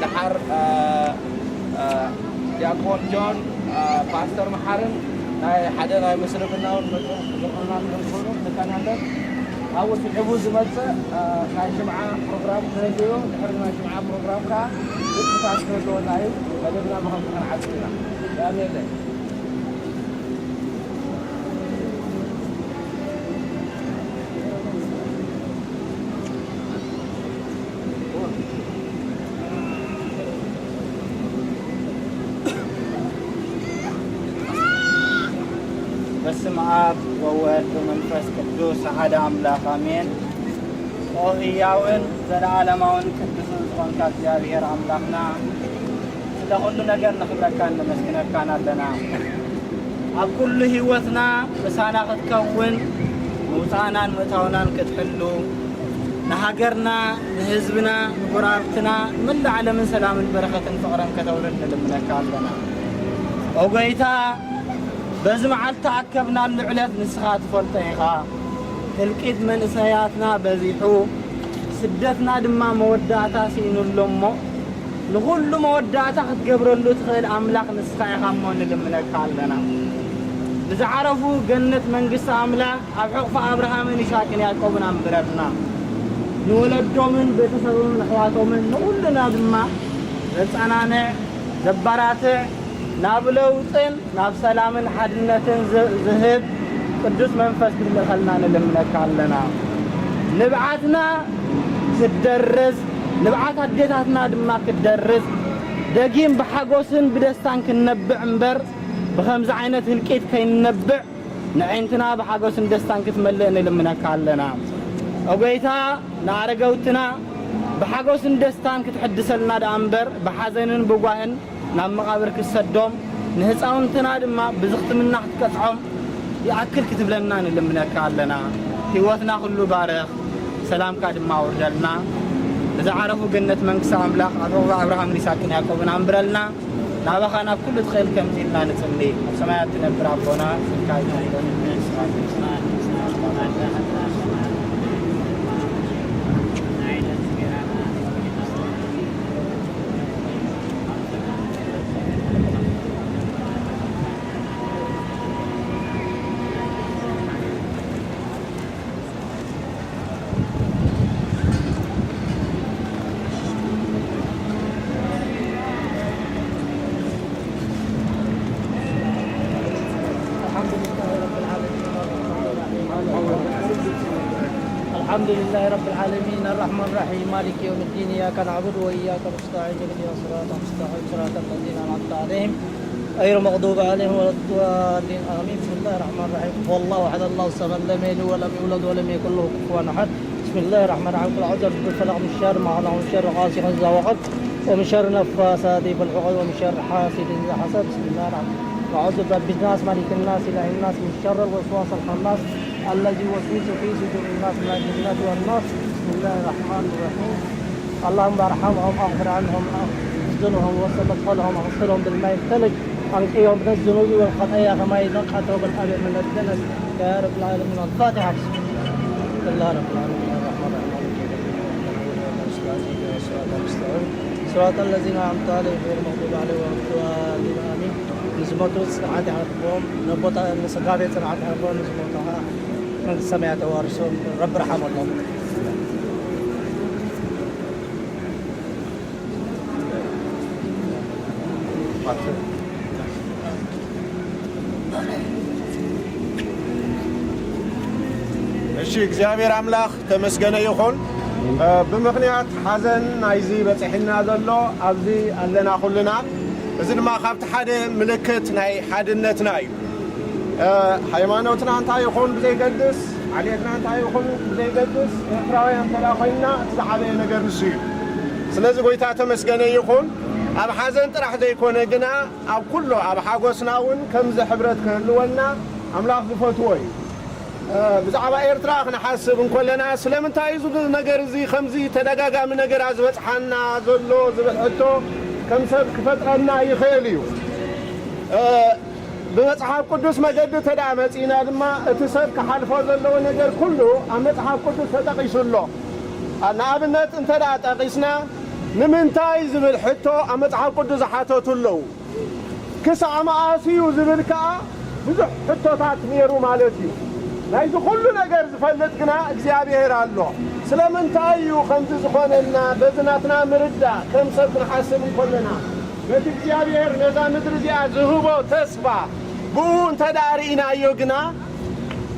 ደሓር ዲያቆን ጆን፣ ፓስተር መሓርን ናይ ሓደ ናይ ምስልምናውን መጽሓፍ ዝኾኑና ክኾኑ ንከናለን። ኣብኡ ስዒቡ ዝመጽእ ናይ ሽምዓ ፕሮግራም ክህልዩ፣ ድሕሪ ናይ ሽምዓ ፕሮግራም ከዓ ግጥምታት ክህልወና እዩ። መደብና ብኸምዚ ክንዓጽ ኢና። ያሜለ በስመ አብ ወወልድ ወመንፈስ ቅዱስ አሐደ አምላክ አሜን። ኦ ህያውን ዘለዓለማውን ቅዱስን ዝኾንካ እግዚኣብሔር ኣምላኽና፣ ስለ ኩሉ ነገር ነኽብረካን ነመስግነካን ኣለና። ኣብ ኩሉ ህይወትና ምሳና ክትከውን፣ ምውፃእናን ምእታውናን ክትሕሉ፣ ንሃገርና፣ ንህዝብና፣ ንጎረባብትና፣ ንመላእ ዓለምን ሰላምን በረኸትን ፍቕርን ከተውርድ ንልምነካ ኣለና። ኦ ጎይታ፣ በዚ መዓልቲ ተኣከብናሉ ዕለት ንስኻ ትፈልጦ ኢኻ። ህልቂት መንእሰያትና በዚሑ፣ ስደትና ድማ መወዳእታ ስኢኑ ኣሎ እሞ፣ ንኹሉ መወዳእታ ክትገብረሉ ትኽእል ኣምላኽ ንስኻ ኢኻ እሞ ንልምነካ ኣለና። ንዝዓረፉ ገነት መንግስቲ ኣምላኽ ኣብ ሕቑፊ ኣብርሃምን ይስሐቅን ያዕቆብን ኣንብረልና። ንወለዶምን ቤተሰቦምን ኣሕዋቶምን ንኹልና ድማ ዘጸናንዕ፣ ዘባራትዕ፣ ናብ ለውጥን ናብ ሰላምን ሓድነትን ዝ-፣ ዝህብ ቅዱስ መንፈስ ክትልእኸልና ንልምነካ ኣለና። ንብዓትና ክትደርዝ፣ ንብዓት ኣዴታትና ድማ ክትደርዝ፣ ደጊም ብሓጎስን ብደስታን ክንነብዕ እምበር፣ ብኸምዚ ዓይነት ህልቂት ከይንነብዕ፣ ንዕንትና ብሓጎስን ደስታን ክትመልእ ንልምነካ ኣለና። ኦ ጎይታ፣ ንኣረገውትና ብሓጎስን ደስታን ክትሕድሰልና ደኣ እምበር፣ ብሓዘንን ብጓህን ናብ መቓብር ክትሰዶም፣ ንህፃውንትና ድማ ብዝኽትምና ክትቀፅዖም ይኣክል ክትብለና ንልምነካ ኣለና። ህይወትና ኩሉ ባረኽ፣ ሰላምካ ድማ ኣውርደልና። ንዝዓረፉ ገነት መንግስቲ ኣምላኽ ኣብ ሕቑፊ ኣብርሃምን ይስሐቅን ያዕቆብን ኣንብረልና። ናባኻ ናብ ኩሉ ትኽእል ከምዚ ኢልና ንጽሊ። ኣብ ሰማያት ትነብር ኣቦና፣ ስምካ ይትቀደስ፣ الحمد لله رب العالمين، الرحمن الرحيم، مالك يوم الدين، إياك نعبد وإياك نستعين، اهدنا الصراط المستقيم، صراط الذين أنعمت عليهم، غير المغضوب عليهم ولا الضالين، آمين. بسم الله الرحمن الرحيم. هو الله أحد، الله الصمد، لم يلد ولم يولد ولم يكن له كفوا أحد. بسم الله الرحمن الرحيم. قل أعوذ برب الفلق، من شر ما خلق، ومن شر غاسق إذا وقب، ومن شر النفاثات في العقد، ومن شر حاسد إذا حسد. بسم الله الرحمن الرحيم. أعوذ برب الناس، ملك الناس، إله الناس، من شر الوسواس الخناس، الذي يوسوس في صدور الناس، من الجنة والناس. بسم الله الرحمن الرحيم. اللهم ارحمهم، اغفر عنهم، احزنهم، وسلط حولهم، اغسلهم بالماء الثلج، انقهم من الذنوب والخطايا كما ينقى الثوب الابيض من الدنس. يا رب العالمين. الفاتحة. بسم الله الرحمن الرحيم. الرحمن الرحيم. مالك يوم الدين. إياك نعبد وإياك نستعين. اهدنا الصراط المستقيم. صراط الذين أنعمت عليهم غير المغضوب عليهم ولا الضالين. آمين. ንዝሞቱ ጽንዓት ይሃቦም፣ ነቦታ-፣ ንስድራ ቤት ጽንዓት ይሃቦም፣ ንዝሞቱ ኸዓ መንግስቲ ሰማያት የዋርሶም፣ ረቢ ርሓመሎም። እሺ፣ እግዚኣብሔር ኣምላኽ ተመስገነ ይኹን። እ፣ ብምኽንያት ሓዘን ናይዚ በጺሕና ዘሎ ኣብዚ ኣለና ኩልና። እዚ ድማ ካብቲ ሓደ ምልክት ናይ ሓድነትና እዩ። እ፣ ሃይማኖትና እንታይ ይኹን ብዘይገድስ፣ ዓሌትና እንታይ ይኹን ብዘይገድስ፣ ኤርትራውያን እንተ ደኣ ኮይንና፣ እቲ ዝዓበየ ነገር ንሱ እዩ። ስለዚ ጐይታ ተመስገነ ይኹን። ኣብ ሓዘን ጥራሕ ዘይኮነ ግና፣ ኣብ ኩሎ፣ ኣብ ሓጎስና እውን ከምዚ ሕብረት ክህልወና ኣምላኽ ዝፈትዎ እዩ። እ፣ ብዛዕባ ኤርትራ ክንሓስብ እንከለና፣ ስለምንታይ እዩ እዚ ነገር እዚ ከምዚ ተደጋጋሚ ነገራ ዝበጽሓና ዘሎ ዝብል ሕቶ ከም ሰብ ክፈጥረና ይኽእል እዩ። እ፣ ብመጽሓፍ ቅዱስ መገዲ እንተ ደኣ መጺእና ድማ፣ እቲ ሰብ ክሓልፎ ዘለዎ ነገር ኩሉ ኣብ መጽሓፍ ቅዱስ ተጠቒሱ ኣሎ። ኣ-፣ ንኣብነት እንተ ደኣ ጠቒስና፣ ንምንታይ ዝብል ሕቶ ኣብ መጽሓፍ ቅዱስ ዝሓተቱ ኣለዉ። ክሳዕ መኣስ እዩ ዝብል ከኣ ብዙሕ ሕቶታት ነይሩ ማለት እዩ። ናይዚ ኩሉ ነገር ዝፈልጥ ግና እግዚኣብሔር ኣሎ። ስለምንታይ እዩ ከምዚ ዝኾነና በዚ ናትና ምርዳእ ከም ሰብ ክንሓስብ እንከለና፣ በቲ እግዚኣብሔር ነዛ ምድሪ እዚኣ ዝህቦ ተስፋ ብኡ እንተ ደኣ ርኢናዮ ግና፣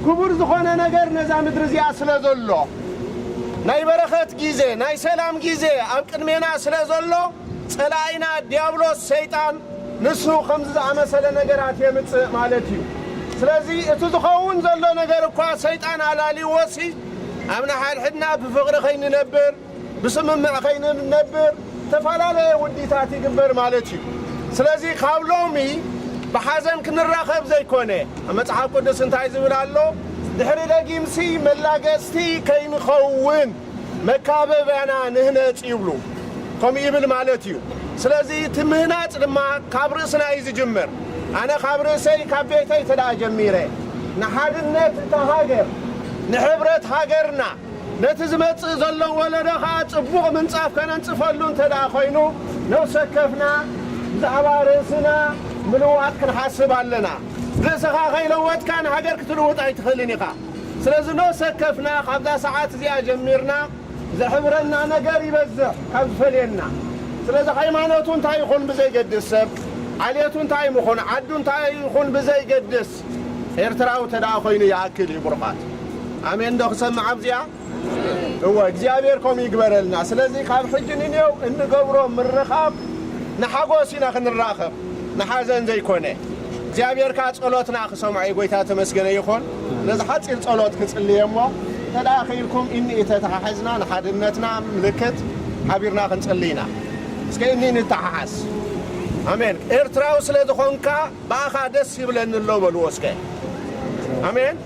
ክቡር ዝኾነ ነገር ነዛ ምድሪ እዚኣ ስለ ዘሎ፣ ናይ በረኸት ግዜ፣ ናይ ሰላም ግዜ ኣብ ቅድሜና ስለ ዘሎ፣ ጸላኢና ዲያብሎስ ሰይጣን ንሱ ከምዚ ዝኣመሰለ ነገራት የምጽእ ማለት እዩ። ስለዚ እቲ ዝኸውን ዘሎ ነገር እኳ ሰይጣን ኣላልይዎሲ፣ ኣብ ንሓድሕድና ብፍቕሪ ከይንነብር፣ ብስምምዕ ከይንነብር፣ ዝተፈላለየ ውዲታት ይግበር ማለት እዩ። ስለዚ ካብ ሎሚ ብሓዘን ክንራኸብ ዘይኮነ፣ ኣብ መጽሓፍ ቅዱስ እንታይ ዝብል ኣሎ? ድሕሪ ደጊምሲ መላገጽቲ ከይንኸውን መካበብያና ንህነጽ ይብሉ። ከምኡ ይብል ማለት እዩ። ስለዚ እቲ ምህናጽ ድማ ካብ ርእስና እዩ ዝጅምር። ኣነ ካብ ርእሰይ፣ ካብ ቤተይ ተደኣ ጀሚረ፣ ንሓድነት እታ ሃገር፣ ንሕብረት ሃገርና፣ ነቲ ዝመጽእ ዘሎ ወለዶ ኸኣ ጽቡቕ ምንጻፍ ከነንጽፈሉ እንተ ደኣ ኾይኑ፣ ነፍሲ ወከፍና ብዛዕባ ርእስና ምልዋጥ ክንሓስብ ኣለና። ርእስኻ ከይለወጥካ ንሃገር ክትልውጥ ኣይትኽእልን ኢኻ። ስለዚ ነፍሲ ወከፍና ካብዛ ሰዓት እዚኣ ጀሚርና ዘሕብረና ነገር ይበዝሕ ካብ ዝፈልየና። ስለዚ ሃይማኖቱ እንታይ ይኹን ብዘይገድስ፣ ሰብ ዓሌቱ እንታይ ምኹን፣ ዓዱ እንታይ ይኹን ብዘይገድስ፣ ኤርትራዊ ተደኣ ኮይኑ ይኣክል እዩ ብሩኻት። ኣሜን ዶ ክሰምዕ ኣብዚኣ? እወ፣ እግዚኣብሔር ከምኡ ይግበረልና። ስለዚ ካብ ሕጂ ንኔው እንገብሮ ምርኻብ ንሓጎስ ኢና ክንራኸብ፣ ንሓዘን ዘይኮነ። እግዚኣብሔር ከኣ ጸሎትና ክሰምዖ እዩ። ጎይታ ተመስገነ ይኹን። ነዚ ሓጺር ጸሎት ክጽልየ እሞ፣ እንተ ደኣ ክኢልኩም እኒ ተተሓሒዝና ንሓድነትና ምልክት ሓቢርና ክንጽሊ ኢና። እስከ እኒ ንተሓሓዝ። ኣሜን። ኤርትራዊ ስለ ዝኾንካ ብኣኻ ደስ ይብለኒ ኣሎ በልዎ እስከ። ኣሜን።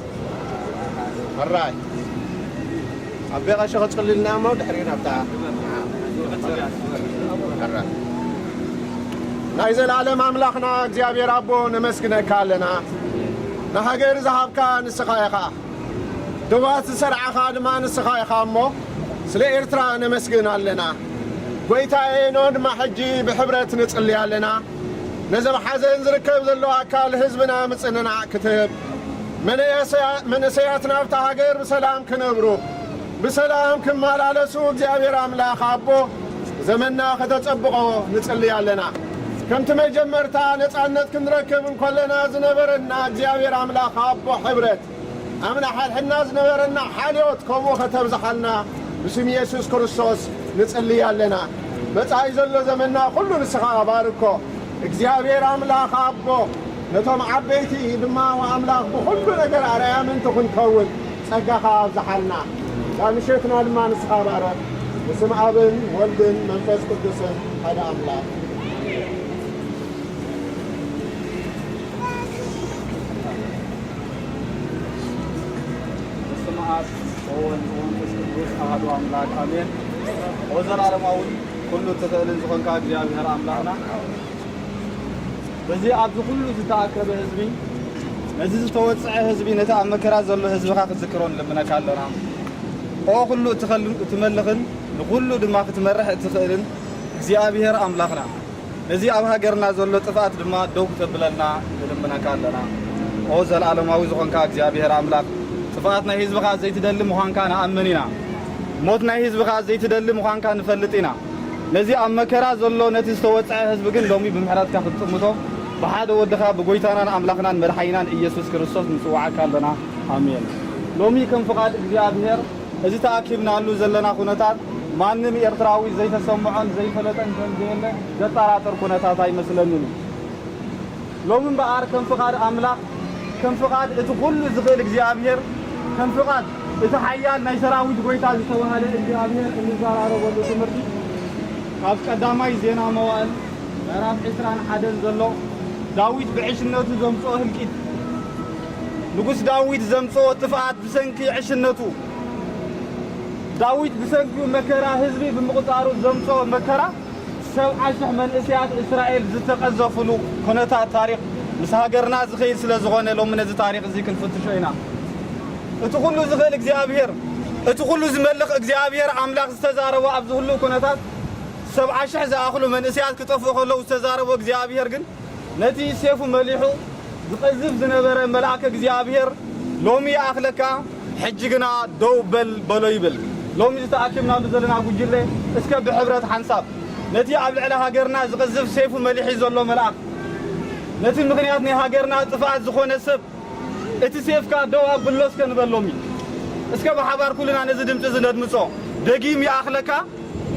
ሕራይ። ኣቤ ቀሺ ክጽልልና እሞ ድሕሪኡ ናብታ። ሕራይ። ናይ ዘላለም ኣምላኽና እግዚኣብሔር ኣቦ ነመስግነካ ኣለና። ንሃገር ዝሃብካ ንስኻ ኢኻ። ዶባት ዝሰርዓኻ ድማ ንስኻ ኢኻ እሞ ስለ ኤርትራ ነመስግን ኣለና። ጎይታዬ፣ ኖ ድማ ሕጂ ብሕብረት ንጽሊ ኣለና። ነዚ ኣብ ሓዘን ዝርከብ ዘሎ ኣካል ህዝብና ምጽንናዕ ክትህብ፣ መነእሰያ-፣ መንእሰያትና ኣብታ ሃገር ብሰላም ክነብሩ፣ ብሰላም ክመላለሱ እግዚኣብሔር ኣምላኽ ኣቦ ዘመንና ከተጸብቖ ንጽሊ ኣለና። ከምቲ መጀመርታ ነጻነት ክንረክብ እንከለና ዝነበረና እግዚኣብሔር ኣምላኽ ኣቦ ሕብረት፣ ኣብ ንሓድሕድና ዝነበረና ሓልዮት ከምኡ ከተብዝሓልና ብስም የሱስ ክርስቶስ ንጽሊ ኣለና። መጻኢ ዘሎ ዘመንና ኩሉ ንስኻ ባርኮ። እግዚኣብሔር ኣምላኽ ኣቦ፣ ነቶም ዓበይቲ ድማ ኣምላኽ ብኹሉ ነገር ኣርኣያ ምእንቲ ክንከውን ጸጋኻ ኣብዝሓልና። እዛ ምሸትና ድማ ንስኻ ባረኽ። ብስም ኣብን ወልድን መንፈስ ቅዱስን ሓደ ኣምላኽ። በስመ አብ ወወልድ ወመንፈስ ቅዱስ አሐዱ አምላክ አሜን። ወዘላለማዊ ኩሉ ትኽእልን ዝኾንካ እግዚኣብሔር ኣምላኽና፣ በዚ ኣብዚ ኩሉ ዝተኣከበ ህዝቢ፣ ነዚ ዝተወጽዐ ህዝቢ፣ ነቲ ኣብ መከራ ዘሎ ህዝብኻ ክትዝክሮ ንልምነካ ኣለና። ኦ ኩሉ እትኸልን እትመልኽን ንኹሉ ድማ ክትመርሕ እትኽእልን እግዚኣብሔር ኣምላኽና፣ ነዚ ኣብ ሃገርና ዘሎ ጥፍኣት ድማ ደው ክተብለልና ንልምነካ ኣለና። ኦ ዘለኣለማዊ ዝኾንካ እግዚኣብሔር ኣምላኽ፣ ጥፍኣት ናይ ህዝብኻ ዘይትደሊ ምዃንካ ንኣምን ኢና። ሞት ናይ ህዝብኻ ዘይትደሊ ምዃንካ ንፈልጥ ኢና። ነዚ ኣብ መከራ ዘሎ ነቲ ዝተወጽዐ ህዝቢ ግን ሎሚ ብምሕረትካ ክትጥምቶ ብሓደ ወድኻ ብጎይታናን ኣምላኽናን መድሓኒናን ኢየሱስ ክርስቶስ ንጽውዓካ ኣለና። ኣሜን። ሎሚ ከም ፍቓድ እግዚኣብሔር እዚ ተኣኪብናሉ ዘለና ኩነታት ማንም ኤርትራዊ ዘይተሰምዖን ዘይፈለጠን ከም ዘየለ ዘጠራጥር ኩነታት ኣይመስለንን እዩ። ሎሚ እምበኣር ከም ፍቓድ ኣምላኽ፣ ከም ፍቓድ እቲ ኩሉ ዝኽእል እግዚኣብሔር፣ ከም ፍቓድ እቲ ሓያል ናይ ሰራዊት ጎይታ ዝተባህለ እግዚኣብሔር እንዘራረበሉ ትምህርቲ ካብ ቀዳማይ ዜና መዋእል ምዕራፍ ዕስራን ሓደን ዘሎ ዳዊት ብዕሽነቱ ዘምጽኦ ህልቂት፣ ንጉስ ዳዊት ዘምጽኦ ጥፍኣት ብሰንኪ ዕሽነቱ፣ ዳዊት ብሰንኪ መከራ ህዝቢ ብምቕጻሩ ዘምጽኦ መከራ፣ ሰብዓ ሽሕ መንእሰያት እስራኤል ዝተቐዘፉሉ ኩነታት ታሪኽ ምስ ሃገርና ዝኸይድ ስለ ዝኾነ፣ ሎሚ ነዚ ታሪኽ እዚ ክንፍትሾ ኢና። እቲ ኩሉ ዝኽእል እግዚኣብሔር፣ እቲ ኩሉ ዝመልኽ እግዚኣብሔር ኣምላኽ ዝተዛረቦ ኣብዚ ህሉው ኩነታት፣ ሰብዓ ሽሕ ዝኣኽሉ መንእሰያት ክጠፍኡ ከለዉ ዝተዛረቦ እግዚኣብሔር ግን፣ ነቲ ሴፉ መሊሑ ዝቐዝፍ ዝነበረ መልኣከ እግዚኣብሔር፣ "ሎሚ ይኣኽለካ፣ ሕጂ ግና ደው በል" በሎ ይብል። ሎሚ ዝተኣኪብናሉ ዘለና ጉጅለ፣ እስከ ብሕብረት ሓንሳብ ነቲ ኣብ ልዕሊ ሃገርና ዝቐዝፍ ሴፉ መሊሑ ዘሎ መልኣክ፣ ነቲ ምኽንያት ናይ ሃገርና ጥፍኣት ዝኾነ ሰብ፣ እቲ ሴፍካ ደው ኣብሎ እስከ ንበል ሎሚ። እስከ ብሓባር ኩልና ነዚ ድምጺ እዚ ነድምጾ። ደጊም ይኣኽለካ፣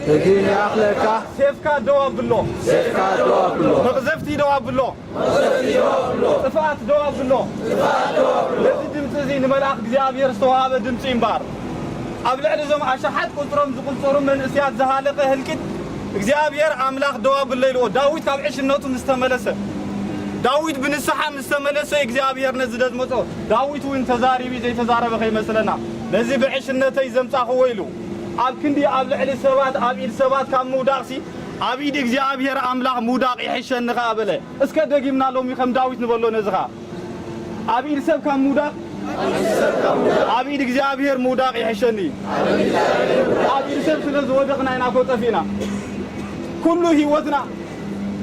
ደጊም ይኣኽለካ፣ ሴፍካ ደው ኣብሎ፣ ሴፍካ ደው ኣብሎ፣ መቕዘፍቲ ደው ኣብሎ፣ መቕዘፍቲ ደው ኣብሎ፣ ጥፍኣት ደው ኣብሎ፣ ጥፍኣት ደው ኣብሎ። ነዚ ድምጺ እዚ ንመልኣኽ እግዚኣብሔር ዝተዋሃበ ድምጺ እምበኣር፣ ኣብ ልዕሊ እዞም ኣሽሓት ቁጽሮም ዝቑጸሩ መንእሰያት ዝሃለቐ ህልቂት እግዚኣብሔር ኣምላኽ ደው ኣብሎ ኢልዎ። ዳዊት ካብ ዕሽነቱ ምስ ተመለሰ፣ ዳዊት ብንስሓ ምስ ተመለሰ እግዚኣብሔር ነዚ ደዝመጾ። ዳዊት እውን ተዛሪቢ ዘይተዛረበ ከይመስለና። ነዚ ብዕሽነተይ ዘምጻኽዎ ኢሉ ኣብ ክንዲ ኣብ ልዕሊ ሰባት፣ ኣብ ኢድ ሰባት ካብ ምውዳቕሲ፣ ኣብ ኢድ እግዚኣብሔር ኣምላኽ ምውዳቕ ይሕሸኒ ኸኣ በለ። እስከ ደጊምና ሎሚ ከም ዳዊት ንበሎ ነዚ ኸኣ። ኣብ ኢድ ሰብ ካብ ምውዳቕ፣ ኣብ ኢድ እግዚኣብሔር ምውዳቕ ይሕሸኒ። ኣብ ኢድ ሰብ ስለ ዝወደቕና ኢና እኮ ጠፊእና። ኩሉ ህይወትና፣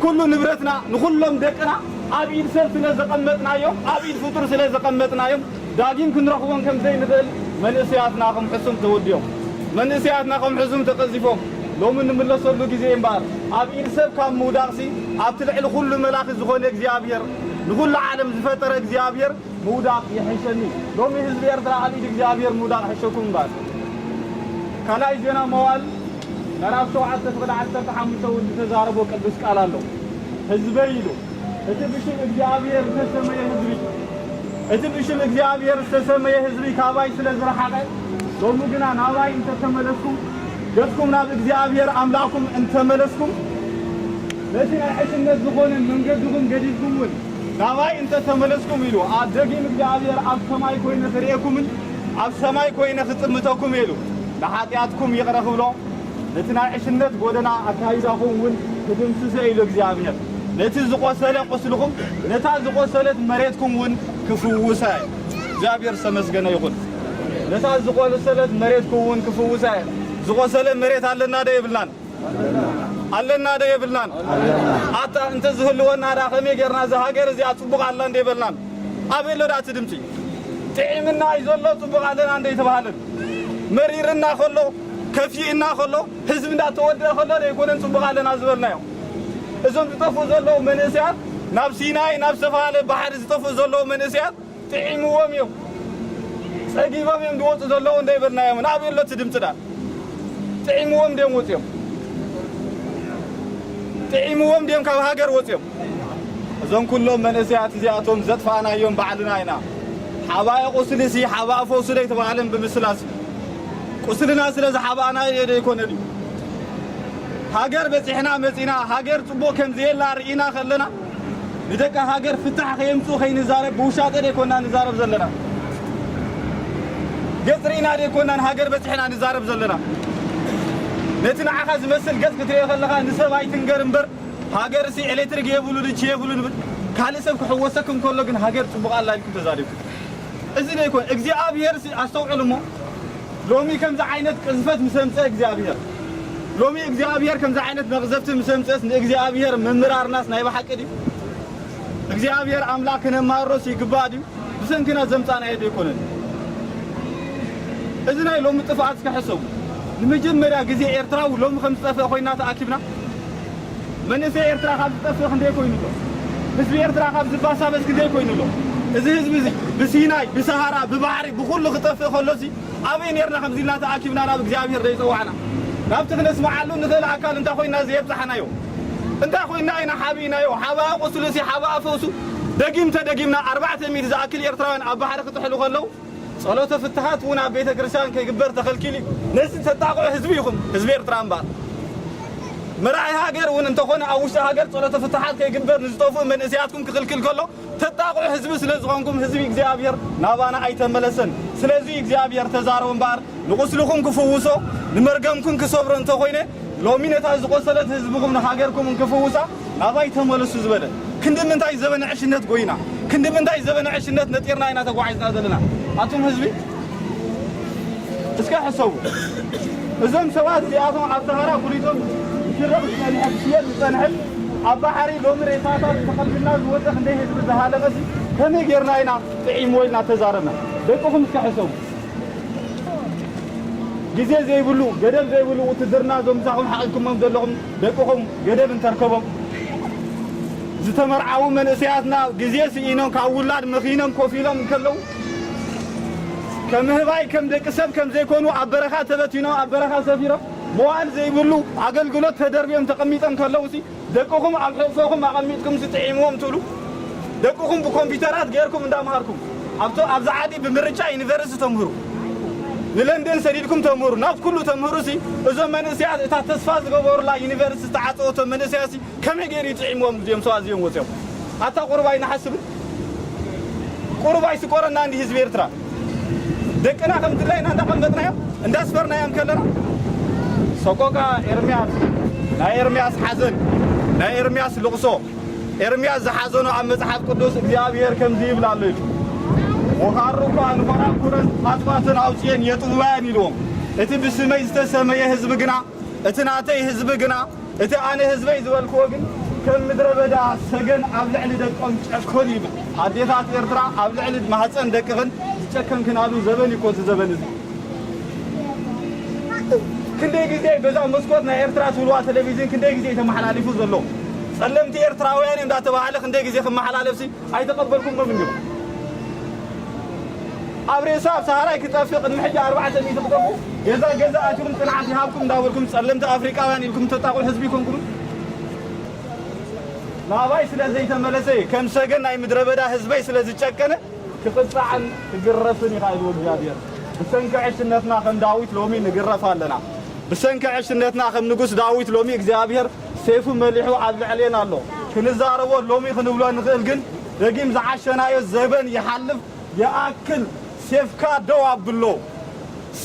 ኩሉ ንብረትና፣ ንኹሎም ደቅና ኣብ ኢድ ሰብ ስለ ዘቐመጥናዮም፣ ኣብ ኢድ ፍጡር ስለ ዘቐመጥናዮም፣ ዳጊም ክንረኽቦም ከም ዘይንኽእል መንእሰያትና ከም ሕሱም ተወዲኦም። መንእሰያትና ከም ሕሱም ተቐዚፎም። ሎሚ ንምለሰሉ ግዜ እምበኣር፣ ኣብ ኢድ ሰብ ካብ ምውዳቕሲ፣ ኣብቲ ልዕሊ ኩሉ መላኺ ዝኾነ እግዚኣብሔር፣ ንኹሉ ዓለም ዝፈጠረ እግዚኣብሔር ምውዳቕ ይሕሸኒ። ሎሚ ህዝቢ ኤርትራ ኣብ ኢድ እግዚኣብሔር ምውዳቕ ይሕሸኩም እምበኣር። ካልኣይ ዜና መዋዕል ምዕራፍ ሸውዓተ ፍቕዲ ዓሰርተ ሓሙሽተ እውን ዝተዛረቦ ቅዱስ ቃል ኣሎ። ህዝበይ ኢሉ፣ እቲ ብሽም እግዚኣብሔር ዝተሰመየ ህዝቢ፣ እቲ ብሽም እግዚኣብሔር ዝተሰመየ ህዝቢ ካባይ ስለ ዝረሓቐ፣ ሎሚ ግና ናባይ እንተተመለስኩም፣ ገጽኩም ናብ እግዚኣብሔር ኣምላኽኩም እንተመለስኩም፣ ነቲ ናይ ዕሽነት ዝኾነ መንገድኹም ገዲፍኩም እውን ናባይ እንተተመለስኩም ኢሉ፣ ኣብ ደጊም እግዚኣብሔር ኣብ ሰማይ ኮይነ ክርእየኩምን ኣብ ሰማይ ኮይነ ክጥምተኩም ኢሉ፣ ንሓጢኣትኩም ይቕረ ክብሎ፣ ነቲ ናይ ዕሽነት ጎደና ኣካይዳኹም እውን ክድምስሶ ኢሉ እግዚኣብሔር። ነቲ ዝቖሰለ ቁስልኹም፣ ነታ ዝቖሰለት መሬትኩም እውን ክፍውሳ እዩ። እግዚኣብሔር ዝተመስገነ ይኹን። ነታ ዝቖሰለት መሬትኩም እውን ክፍውሳ እዩ። ዝቖሰለ መሬት ኣለና ዶ የብልናን? ኣለና ዶ የብልናን? ኣታ እንተ ዝህልወና ደኣ ከመይ ጌርና እዛ ሃገር እዚኣ ጽቡቕ ኣላ እንደ የበልናን? ኣበይ ኣሎ ደኣ እቲ ድምጺ? ጥዒምና እዩ ዘሎ፣ ጽቡቕ ኣለና እንደ የተባሃለን። መሪርና ከሎ፣ ከፊእና ከሎ፣ ህዝቢ እንዳተወደአ ከሎ ዶ ኣይኮነን ጽቡቕ ኣለና ዝበልናዮ? እዞም ዝጠፍኡ ዘለዉ መንእሰያት፣ ናብ ሲናይ፣ ናብ ዝተፈላለየ ባሕሪ ዝጠፍኡ ዘለዉ መንእሰያት፣ ጥዒምዎም እዮም፣ ጸጊቦም እዮም ዝወጹ ዘለዉ እንደ ይበልናዮም፣ ናበይ ኣሎ እቲ ድምጺ ደኣ? ጥዒምዎም ድዮም ወጺኦም? ጥዒምዎም ድዮም ካብ ሃገር ወጺኦም? እዞም ኩሎም መንእሰያት እዚኣቶም ዘጥፋእናዮም ባዕልና ኢና። ሓባኢ ቁስሊሲ ሓባኢ ፈውሱ ዶ ኣይተባህለን ብምስላስ? ቁስልና ስለ ዝሓባእናዮ ዶ ኣይኮነን እዩ? ሃገር በጺሕና መጺና፣ ሃገር ጽቡቕ ከም ዘየላ ርኢና ከለና፣ ንደቂ ሃገር ፍታሕ ከየምጽኡ ከይንዛረብ ብውሻጠ ደይኮና ንዛረብ ዘለና? ገጽ ርኢና ደይኮና ንሃገር በጺሕና ንዛረብ ዘለና? ነቲ ንዓኻ ዝመስል ገጽ ክትሪኦ ከለኻ ንሰብ ኣይትንገር እምበር፣ ሃገርሲ ኤሌክትሪክ የብሉን፣ ቺ የብሉን፣ ካልእ ሰብ ክሕወሰኩም ከሎ ግን ሃገር ጽቡቕ ኣላ ኢልኩም ተዛሪብኩም። እዚ ደይኮን እግዚኣብሔር ሲ-፣ ኣስተውዕሉ እሞ፣ ሎሚ ከምዚ ዓይነት ቅዝፈት ምስ ኣምጸ እግዚኣብሔር፣ ሎሚ እግዚኣብሔር ከምዚ ዓይነት መቕዘፍቲ ምስ ኣምጸስ ንእግዚኣብሔር ምምራርናስ ናይ ብሓቂ ድዩ? እግዚኣብሔር ኣምላኽ ክነማርሮስ ይግባእ ድዩ? ብሰንክና ዘምጻናዮ ዶ ኣይኮነን? እዚ ናይ ሎሚ ጥፍኣት እስከ ሕሰቡ። ንመጀመርያ ግዜ ኤርትራዊ ሎሚ ከም ዝጠፍአ ኮይና ተኣኪብና። መንእሰይ ኤርትራ ካብ ዝጠፍእ ክንደይ ኮይኑ ኣሎ? ህዝቢ ኤርትራ ካብ ዝባሳበስ ክንደይ ኮይኑ ኣሎ? እዚ ህዝቢ እዚ ብሲናይ፣ ብሰሃራ፣ ብባሕሪ፣ ብኹሉ ክጠፍእ ከሎሲ ኣበይ ኔርና ከምዚ ኢልና ተኣኪብና ናብ እግዚኣብሔር ዘይጸዋዕና? ናብቲ ክነስምዓሉ ንኽእል ኣካል እንታይ ኮይና ዘየብጻሕናዮ? እንታይ ኮይና ኢና ሓቢእናዮ? ሓባኣ ቁስሉሲ ሓባኣ ፈውሱ ደጊም ተደጊምና ኣርባዕተ ሚእቲ ዝኣክል ኤርትራውያን ኣብ ባሕሪ ክጥሕሉ ከለዉ ጸሎተ ፍትሓት እውን ኣብ ቤተ ክርስቲያን ከይግበር ተኸልኪሉ እዩ። ነዚ ተጣቕዑ ህዝቢ ኢኹም፣ ህዝቢ ኤርትራ እምበኣር። መራሒ ሃገር እውን እንተኾነ ኣብ ውሽጢ ሃገር ጸሎተ ፍትሓት ከይግበር ንዝጠፍኡ መንእሰያትኩም ክኽልክል ከሎ ተጣቕዑ ህዝቢ ስለ ዝኾንኩም ህዝቢ እግዚኣብሔር ናባና ኣይተመለሰን። ስለዚ እግዚኣብሔር ተዛረቡ እምበኣር ንቁስልኹም ክፍውሶ ንመርገምኩም ክሰብሮ እንተኾይነ ሎሚ ነታ ዝቆሰለት ህዝብኹም ንሃገርኩም እንክፍውሳ ናባይ ተመለሱ ዝበለ ክንዲ ምንታይ ዘበነ ዕሽነት ጎይና፣ ክንዲ ምንታይ ዘበነ ዕሽነት ነጢርና ኢና ተጓዒዝና ዘለና። ኣቱም ህዝቢ እስከ ሕሰቡ። እዞም ሰባት እዚኣቶም ኣብ ሰሃራ ኩሊቶም ክረኽ ዝጸንሐ፣ ክሽየጥ ዝጸንሐ፣ ኣብ ባሕሪ ሎሚ ሬሳታት ተቐቢልና ዝወጸ ክንደይ ህዝቢ ዝሃለቐ ሲ ከመይ ጌርና ኢና ጥዒምዎ ኢልና ተዛረብና? ደቅኹም እስከ ሕሰቡ። ግዜ ዘይብሉ፣ ገደብ ዘይብሉ ውትድርና እዞም ምሳኹም ሓቒፍኩሞም ዘለኹም ደቅኹም ገደብ እንተርከቦም፣ ዝተመርዓዉ መንእሰያትና ግዜ ስኢኖም ካብ ውላድ መኺኖም ኮፍ ኢሎም እንከለዉ፣ ከምህባይ ከም ደቂ ሰብ ከም ዘይኮኑ ኣብ በረኻ ተበቲኖም ኣብ በረኻ ሰፊሮም መዋል ዘይብሉ ኣገልግሎት ተደርብዮም ተቐሚጦም ከለዉ ሲ ደቅኹም ኣብ ሕቕፎኹም ኣቐሚጥኩም ሲ ጥዒምዎም ትብሉ? ደቅኹም ብኮምፒውተራት ጌርኩም እንዳምሃርኩም ኣብቶ ኣብዛ ዓዲ ብምርጫ ዩኒቨርሲቲ ተምህሩ፣ ንለንደን ሰዲድኩም ተምህሩ፣ ናብ ኩሉ ተምህሩ ሲ እዞም መንእሰያት እታ ተስፋ ዝገበሩላ ዩኒቨርሲቲ ዝተዓጸወቶም መንእሰያት ሲ ከመይ ገይሩ ይጥዒምዎም እዚኦም ሰባት እዚኦም ወፂኦም? ኣታ ቁሩብ ኣይንሓስብን? ቁሩብ ኣይስቆረና እንዲ ህዝቢ ኤርትራ? ደቅና ከም ድላይና እንዳቐመጥናዮም እንዳስፈርናዮም ከለና ሰቆቃ ኤርምያስ፣ ናይ ኤርምያስ ሓዘን፣ ናይ ኤርምያስ ልቕሶ፣ ኤርምያስ ዝሓዘኖ ኣብ መጽሓፍ ቅዱስ እግዚኣብሔር ከምዚ ይብል ኣሎ ኢሉ፣ "ወኻሩ እኳ ንኾራኩረን ጻጽዋትን ኣውጽኤን የጥውያየን" ኢልዎም። እቲ ብስመይ ዝተሰመየ ህዝቢ ግና፣ እቲ ናተይ ህዝቢ ግና፣ እቲ ኣነ ህዝበይ ዝበልክዎ ግን ከም ምድረ በዳ ሰገን ኣብ ልዕሊ ደቆም ጨኮን ይብል። ኣዴታት ኤርትራ ኣብ ልዕሊ ማህፀን ደቅኽን ዝጨከንክናሉ ዘበን እዩ እኮ እዚ ዘበን እዚ። ክንደይ ግዜ በዛ መስኮት ናይ ኤርትራ ትብልዋ ቴሌቪዝን ክንደይ ግዜ እዩ ተመሓላሊፉ ዘሎ? ጸለምቲ ኤርትራውያን እዮም እንዳተባሃለ ክንደይ ግዜ ክመሓላለፍሲ ኣይተቐበልኩሞምን ዲኹም? ኣብ ሬሳ ኣብ ሰሃራይ ክጠፍእ ቅድሚ ሕጂ ኣርባዕተ ሚእቲ ክጠፍኡ ገዛ ገዛ ኣቲኹም ጽንዓት ይሃብኩም እንዳበልኩም ጸለምቲ ኣፍሪቃውያን ኢልኩም ተጣቕዑ ህዝቢ ይኮንኩም? ናባይ ስለ ዘይተመለሰ ከም ሰገን ናይ ምድረ በዳ ህዝበይ ስለ ዝጨከነ ክቕጻዕን ክግረፍን ኢኻ ኢልዎ እግዚኣብሔር። ብሰንኪ ዕሽነትና ከም ዳዊት ሎሚ ንግረፍ ኣለና። ብሰንኪ ዕሽነትና ከም ንጉስ ዳዊት ሎሚ እግዚኣብሔር ሴፉ መሊሑ ኣብ ልዕሌና ኣሎ። ክንዛረቦ ሎሚ ክንብሎ ንኽእል ግን ደጊም ዝዓሸናዮ ዘበን ይሓልፍ ይኣክል ሴፍካ ደው ኣብሎ።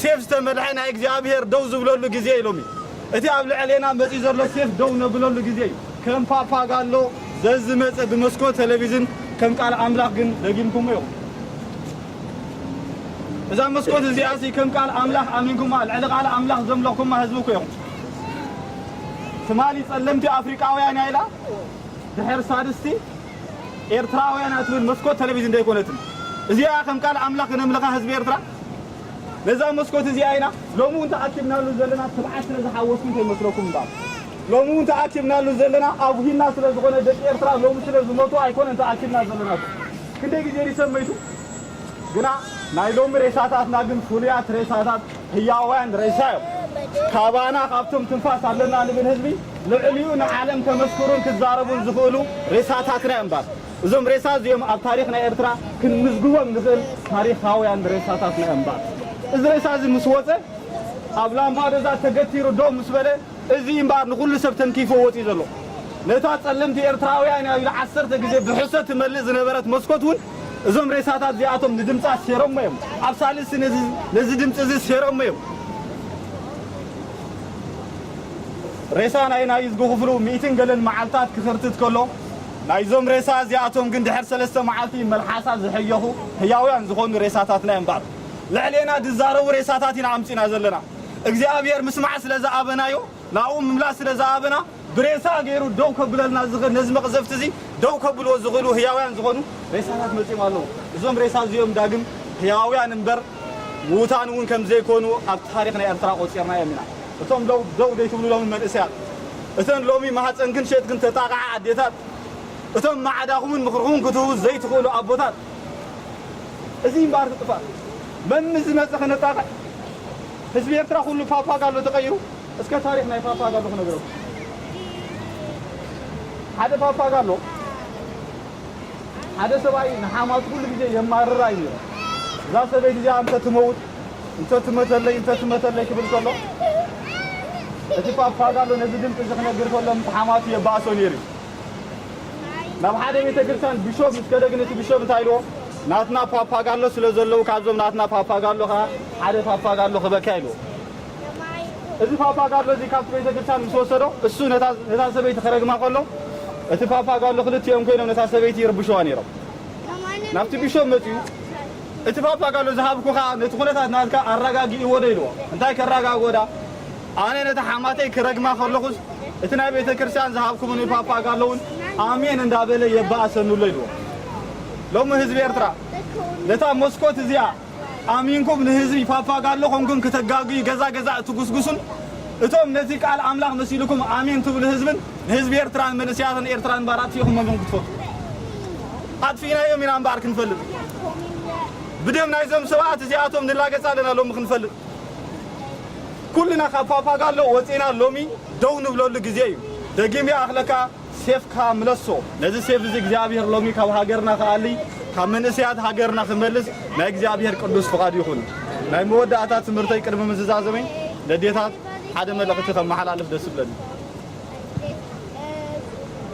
ሴፍ ዝተመልሐ ናይ እግዚኣብሔር ደው ዝብለሉ ግዜ እዩ ሎሚ። እቲ ኣብ ልዕሌና መጺኡ ዘሎ ሴፍ ደው ነብለሉ ግዜ እዩ። ከም ፓፓጋሎ ዘዝመጸ ብመስኮት ቴሌቪዝን ከም ቃል ኣምላኽ ግን ደጊምኩሞ ኢኹም። እዛ መስኮት እዚኣ ሲ ከም ቃል ኣምላኽ ኣሚንኩማ፣ ልዕሊ ቃል ኣምላኽ ዘምለኽኩማ ህዝቢ እኮ ኢኹም። ትማሊ ጸለምቲ ኣፍሪቃውያን እያ ኢላ ድሕር ሳድስቲ ኤርትራውያን እያ ትብል መስኮት ቴሌቪዝን ደይኮነትን። እዚኣ ከም ቃል ኣምላኽ ክነምልኻ ህዝቢ ኤርትራ ነዛ መስኮት እዚኣ ኢና ሎሚ እውን ተኣኪብናሉ ዘለና። ትብዓት ስለ ዝሓወስኩም ከይመስለኩም እምበኣር ሎሚ እውን ተኣኪብናሉ ዘለና ኣጉሂና ስለ ዝኾነ ደቂ ኤርትራ ሎሚ ስለ ዝሞቱ ኣይኮነን ተኣኪብና ዘለና። ክንደይ ግዜ ድዩ ሰብ መይቱ? ግና ናይ ሎሚ ሬሳታትና ግን ፍሉያት ሬሳታት ህያውያን ሬሳ እዮም። ካባና ካብቶም ትንፋስ ኣለና ንብል ህዝቢ ልዕሊኡ ንዓለም ከመስክሩን ክዛረቡን ዝኽእሉ ሬሳታትና እዮም እምበኣር። እዞም ሬሳ እዚኦም ኣብ ታሪኽ ናይ ኤርትራ ክንምዝግቦም ንኽእል ታሪኻውያን ሬሳታትና እዮም እምበኣር። እዚ ሬሳ እዚ ምስ ወጸ ኣብ ላምፓዱዛ ተገቲሩ ደው ምስ በለ እዚ እምበኣር ንኹሉ ሰብ ተንኪፎ ወጺኡ ዘሎ። ነታ ጸለምቲ ኤርትራውያን እያ ኢሉ ዓሰርተ ግዜ ብሕሰት ትመልእ ዝነበረት መስኮት እውን እዞም ሬሳታት እዚኣቶም ንድምጻ ሴሮሞ እዮም። ኣብ ሳልስቲ ነዚ ነዚ ድምጺ እዚ ሴሮሞ እዮም። ሬሳ ናይ ናይ ዝጉ ክፍሉ ሚእትን ገለን መዓልታት ክኽርትት ከሎ ናይዞም ሬሳ እዚኣቶም ግን ድሕር ሰለስተ መዓልቲ መልሓሳ ዝሕየኹ ህያውያን ዝኾኑ ሬሳታትና እዮም እምበኣር። ልዕሌና ዝዛረቡ ሬሳታት ኢና ኣምጺና ዘለና። እግዚኣብሔር ምስማዕ ስለ ዝኣበናዮ ናብኡ ምምላስ ስለ ዝኣበና ብሬሳ ገይሩ ደው ከብለልና ዝኽእል ነዚ መቕዘፍቲ እዚ ደው ከብልዎ ዝኽእሉ ህያውያን ዝኾኑ ሬሳታት መጺኦም ኣለዉ። እዞም ሬሳ እዚኦም ዳግም ህያውያን እምበር ምዉታን እውን ከም ዘይኮኑ ኣብ ታሪኽ ናይ ኤርትራ ቆጺርናዮም ኢና። እቶም ደው ደው ዘይትብሉ ሎሚ መንእሰያት፣ እተን ሎሚ ማህጸንክን ሸጥክን ተጣቕዓ ኣዴታት፣ እቶም ማዕዳኹምን ምኽርኹምን ክትህቡ ዘይትኽእሉ ኣቦታት፣ እዚ እምበኣር እቲ ጥፋእ መምስ ዝመጸ ከነጣቕዕ ህዝቢ ኤርትራ ኩሉ ፓፓጋሎ ተቐይሩ። እስከ ታሪኽ ናይ ፓፓጋሎ ክነግረኩም። ሓደ ፓፓጋሎ ሓደ ሰብኣይ ንሓማቱ ኩሉ ግዜ የማርራ እዩ ነይሩ። እዛ ሰበይቲ እዚኣ እንተ ትመውት እንተ ትመተለይ እንተ ትመተለይ ክብል ከሎ እቲ ፓፓጋሎ ነዚ ድምፂ እዚ ክነግር ከሎ ምስ ሓማቱ የባእሶ ነይሩ እዩ። ናብ ሓደ ቤተ ክርስቲያን ቢሾፕ ምስ ከደ ግን እቲ ቢሾፕ እንታይ ኢልዎ? ናትና ፓፓጋሎ ስለ ዘለዉ ካብዞም ናትና ፓፓጋሎ ከዓ ሓደ ፓፓጋሎ ክበካ ኢልዎ። እዚ ፓፓጋሎ እዚ ካብቲ ቤተ ክርስቲያን ምስ ወሰዶ እሱ ነታ ነታ ሰበይቲ ከረግማ ከሎ እቲ ፓፓጋሎ ክልቲኦም ኮይኖም ነታ ሰበይቲ ይርብሽዋ ነይሮም። ናብቲ ቢሾፕ መፂኡ እቲ ፓፓጋሎ ዝሃብኩኻ ነቲ ኩነታት ናትካ ኣረጋግእዎ ዶ ኢልዎ። እንታይ ከረጋግኦ ዳ ኣነ ነታ ሓማተይ ክረግማ ከለኹስ እቲ ናይ ቤተ ክርስቲያን ዝሃብኩምኒ ፓፓጋሎ እውን ኣሜን እንዳበለ የባእሰኑ ኣሎ ኢልዎ። ሎሚ ህዝቢ ኤርትራ ነታ መስኮት እዚኣ ኣሚንኩም ንህዝቢ ፓፓጋሎ ኮንኩም ክተጋግዩ ገዛ ገዛ እትጉስጉሱን እቶም ነቲ ቃል ኣምላኽ መሲልኩም ኣሜን ትብሉ ህዝብን ንህዝቢ ኤርትራን መንእሰያትን ኤርትራን እምበኣር ኣጥፊእኹሞም ኢኹም ክትፈቱ። ኣጥፊእናዮም ኢና እምበኣር ክንፈልጥ። ብደም ናይዞም ሰባት እዚኣቶም ንላገጽ ኣለና ሎሚ ክንፈልጥ። ኩልና ካብ ፓፓጋሎ ወጺእና ሎሚ ደው ንብለሉ ግዜ እዩ። ደጊም ይኣኽለካ፣ ሴፍካ ምለሶ። ነዚ ሴፍ እዚ እግዚኣብሔር ሎሚ ካብ ሃገርና ክኣሊ፣ ካብ መንእሰያት ሃገርና ክመልስ ናይ እግዚኣብሔር ቅዱስ ፍቓድ ይኹን። ናይ መወዳእታ ትምህርተይ ቅድሚ ምዝዛዘመይ ነዴታት ሓደ መልእኽቲ ከመሓላልፍ ደስ ይብለኒ።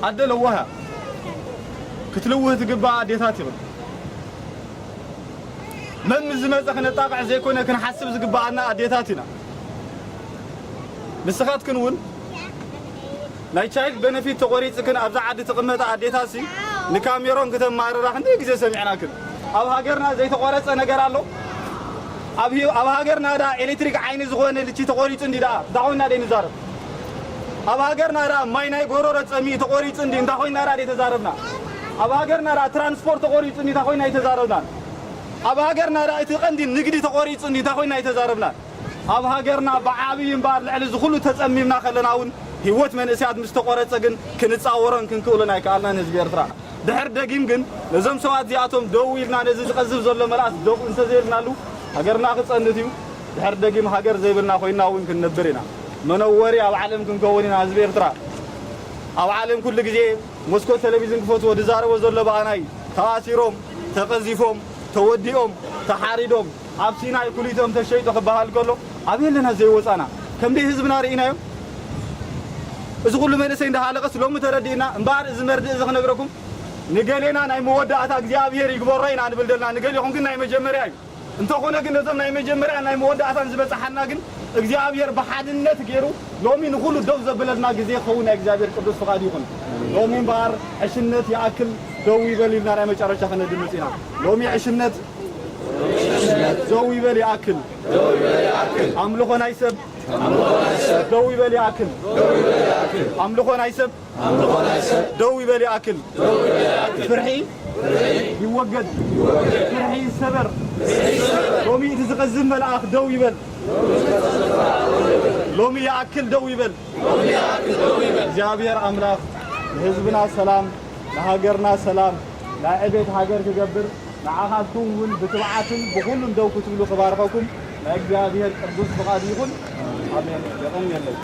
ኣደ ለዋህ ክትልውህ ትግባእ ኣዴታት ይብል። መም ዝመጸ ክነጣቕዕ ዘይኮነ ክንሓስብ ዝግባኣና ኣዴታት ኢና። ንስኻትክን እውን ናይ ቻይልድ ቤነፊት ተቖሪጽክን ኣብዛ ዓዲ ትቕመጣ ኣዴታትሲ ንካሜሮን ክተማርራ ክንደይ ግዜ ሰሚዕናክን። ኣብ ሃገርና ዘይተቖረጸ ነገር ኣሎ? ኣብ ሂ-፣ ኣብ ሃገርና ደኣ ኤሌክትሪክ ዓይኒ ዝኾነ ልቺ ተቖሪጹ እንዲ ደኣ እንታይ ኮይና ደይ ንዛረብ? ኣብ ሃገርና ደኣ ማይ ናይ ጎረሮ ጸሚኡ ተቖሪጹ እንዲ እንታይ ኮይና ደኣ ደይ ተዛረብና? ኣብ ሃገርና ደኣ ትራንስፖርት ተቖሪጹ እንዲ እንታይ ኮይና ኣይተዛረብናን? ኣብ ሃገርና ደኣ እቲ ቀንዲ ንግዲ ተቖሪጹ እንዲ እንታይ ኮይና ኣይተዛረብናን? ኣብ ሃገርና ብዓብዪ እምበኣር ልዕሊ እዚ ኩሉ ተጸሚምና ከለና እውን ህይወት መንእሰያት ምስ ተቖረጸ ግን ክንጻወሮን ክንክእሎን ኣይከኣልናን ህዝቢ ኤርትራ። ድሕር ደጊም ግን ነዞም ሰባት እዚኣቶም ደው ኢልና ነዚ ዝቐዝፍ ዘሎ መልኣስ ደው እንተዘይልናሉ ሃገርና ክጸንት እዩ። ድሕር ደጊም ሃገር ዘይብልና ኮይንና እውን ክንነብር ኢና። መነወሪ ኣብ ዓለም ክንከውን ኢና ህዝቢ ኤርትራ። ኣብ ዓለም ኩሉ ግዜ መስኮት ቴሌቪዝን ክፈትዎ ዝዛረቦ ዘሎ ብኣና እዩ። ተኣሲሮም፣ ተቐዚፎም፣ ተወዲኦም፣ ተሓሪዶም፣ ኣብ ሲናይ ኩሊቶም ተሸይጦ ክበሃል ከሎ ኣበይ ኣለና ዘይወጻና? ከምደይ ህዝብና ርኢናዮ? እዚ ኩሉ መንእሰይ እንዳሃለቐስ ሎሚ ተረዲእና እምበኣር እዚ መርድእ እዚ ክነግረኩም ንገሌና ናይ መወዳእታ እግዚኣብሔር ይግበሮ ኢና ንብል ዘለና ንገሌኹም ግን ናይ መጀመርያ እዩ። እንተኾነ ግን ነዞም ናይ መጀመርያ ናይ መወዳእታን ዝበጽሓና ግን እግዚኣብሔር ብሓድነት ገይሩ ሎሚ ንኹሉ ደው ዘብለልና ግዜ ክኸውን ናይ እግዚኣብሔር ቅዱስ ፍቓድ ይኹን። ሎሚ እምበኣር ዕሽነት ይኣክል ደው ይበል ኢልና ናይ መጨረሻ ከነድምጽ ኢና። ሎሚ ዕሽነት ደው ይበል ይኣክል። ኣምልኾ ናይ ሰብ ደው ይበል ይኣክል። ኣምልኾ ናይ ሰብ ደው ይበል ይኣክል። ፍርሒ ይወገድ። ፍርሒ ይሰበር። ሎሚ እቲ ዝቐዝም መልኣኽ ደው ይበል። ሎሚ ይኣክል ደው ይበል። እግዚኣብሔር ኣምላኽ ንህዝብና ሰላም፣ ንሃገርና ሰላም፣ ናይ ዕቤት ሃገር ክገብር፣ ንዓኻትኩም እውን ብትብዓትን ብኹሉን ደው ክትብሉ ክባርኸኩም ናይ እግዚኣብሔር ቅዱስ ፍቓድ ይኹን። ኣሜን። የቐንየለይ።